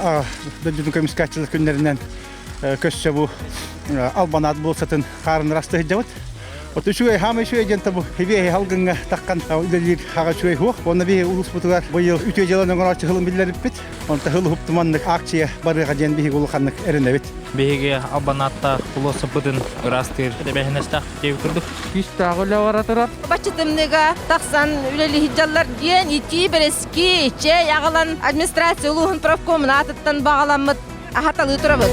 Аҕа дойдутун көмүскээччилэр күннэринэн көссө бу Албанаат буолсатын хаарын ырастыы сылдьабыт. От үчүгэй, хаама үчүгэй диэн бу хибиэһи халгыҥҥа таххан үлэлиир хаҕа үчүгэй суох. Уонна биһи улууспутугар быйыл үтүө дьыаланы оҥорооччу сылын биллэриппит. Онто сыл уһуктуманнык акция барыаҕа диэн биһиги улаханнык эрэнэбит. Биһиги Албанааттаах улуусаппытын ыраастыыр эбээһинэстээх диэбит курдук. Күүстээх үлэ бара турар. Баччытымныга тахсан үлэлиһи дьаллар диэн итии бэрэски, чэй аҕалан администрация улууһун профкомун аатыттан баҕаламмыт аһаталыы турабыт.